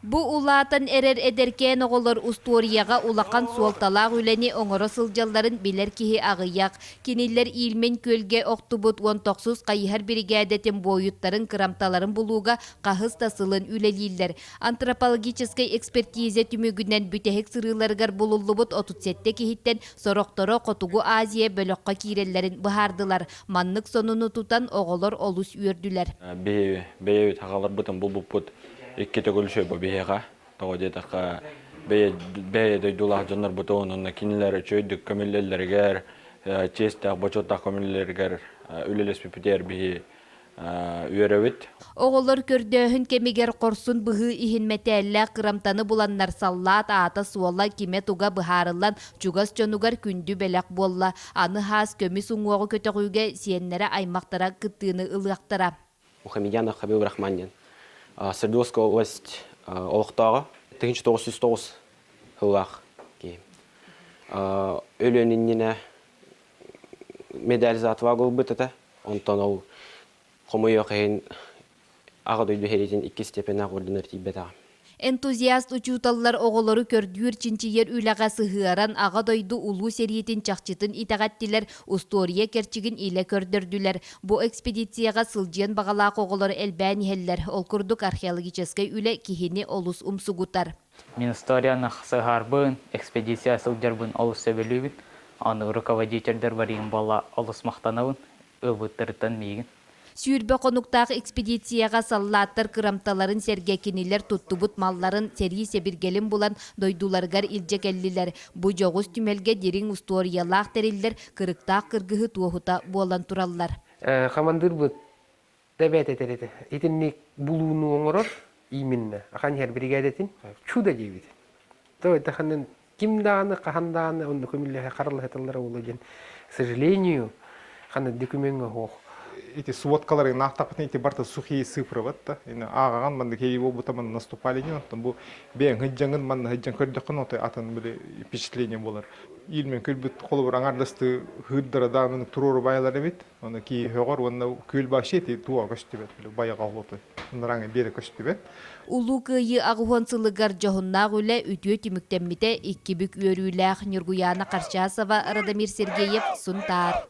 Бу улаатан эрэр эдэркээн оҕолор устуоруйаҕа улахан суолталаах үлэни оҥоро сылдьалларын билэр киһи аҕыйах. Кинилэр Ильмень күөлгэ охтубут уон тохсус хайыһар биригээдэтин буойуттарын кырамталарын булууга хаһыс да сылын үлэлииллэр. Антропологическай экспертиза түмүгүнэн бүтэһик сырыыларыгар булуллубут 37 киһиттэн сорохторо Хотугу Азия бөлөххө киирэллэрин быһаардылар. Маннык сонуну тутан оҕолор олус үөрдүлэр. Биһи бэйэбит аҕаларбытын булбуппут икки төгүл үчүгэй бу биһиэхэ. Тоҕо диэтэххэ, бэйэ бэйэ дойдулаах дьоннорбутун уонна кинилэр үчүгэйдик көмүллэллэригэр, чиэстээх, бочуоттаах көмүллэллэригэр үлэлэспиппитигэр биһи үөрэбит. Оҕолор көрдөөһүн кэмигэр хорсун быһыы иһин мэтээллээх кырамтаны буланнар саллаат аата-суола, кимэ-туга быһаарыллан чугас дьонугар күндү бэлэх буолла. Аны хаас көмүс уҥуоҕу көтөҕүүгэ сиэннэрэ аймахтара кыттыыны ылыахтара. Мухамедянов Хабил Рахман диэн Свердловская область олохтооҕо 1909 сыллаах киһи. Өлүөн иннинэ медаль за отвагу ылбыт этэ. Онтон ол хомойуох иһин Аҕа дойду сэриитин иккис степеннээх орденар тиийбэтэҕэ. Энтузиаст учууталлар оҕолору көрдүүр-чинчийэр үлэҕэ сыһыаран Аҕа дойду Улуу сэриитин чахчытын итэҕэттилэр, устуоруйа кэрчигин илэ көрдөрдүлэр. Бу экспедицияҕа сылдьыан баҕалаах оҕолор элбээн иһэллэр. Ол курдук археологическай үлэ киһини олус умсугутар. Мин историяны сыһаарбын, экспедиция сылдьарбын олус сөбүлүүбүн. Аны руководителдэр барыым буолла олус махтанабын, ылбыттарыттан миигин. 20 хонуктаах экспедицияҕа саллааттар кырамталарын сэргэ кинилэр туттубут малларын, сэрии сэбиргэлин булан дойдуларыгар илдьэ кэллилэр. Бу дьоҕус түмэлгэ дириҥ устуоруйалаах тэриллэр кырыктаах кыргыһы туоһута буолан тураллар. Хамандыырбыт да бэйэтэ этэр этэ. Итинник булууну оҥорор именно ахан иһэр биригээдэтин чудо диэбит. То это ханан ким даҕаны хаһан даҕаны онно көмүллэһэ харалаһыталлара буолуо диэн к сожалению ханна дөкүмүөҥҥэ оһуох Эти сводкалары наахтахпытына ити барыта сухие цифры да ааҕаҕан маннык хей буолбута манна наступали диэн оттон бу бэйэҥ сылдьаҥҥын манна сылдьан көрдөххүнэ отой атын били впечатление буолар Ильмен күлбүт холобур аҥаардастыы хыырдара даҕаны туруору баайалар эбит Оны киһи һөҕөр уонна күөл вообще ити туга көстүбэт били байаҕа оһуоту ынраҥы биэрэ көстүбэт. Улуу Кыайыы 80 сылыгар дьоһуннаах үлэ үтүө түмүктэммитэ икки бүк үөрүүлээх Ньургуйаана Харчасова, Радомир Сергеев, Сунтаар.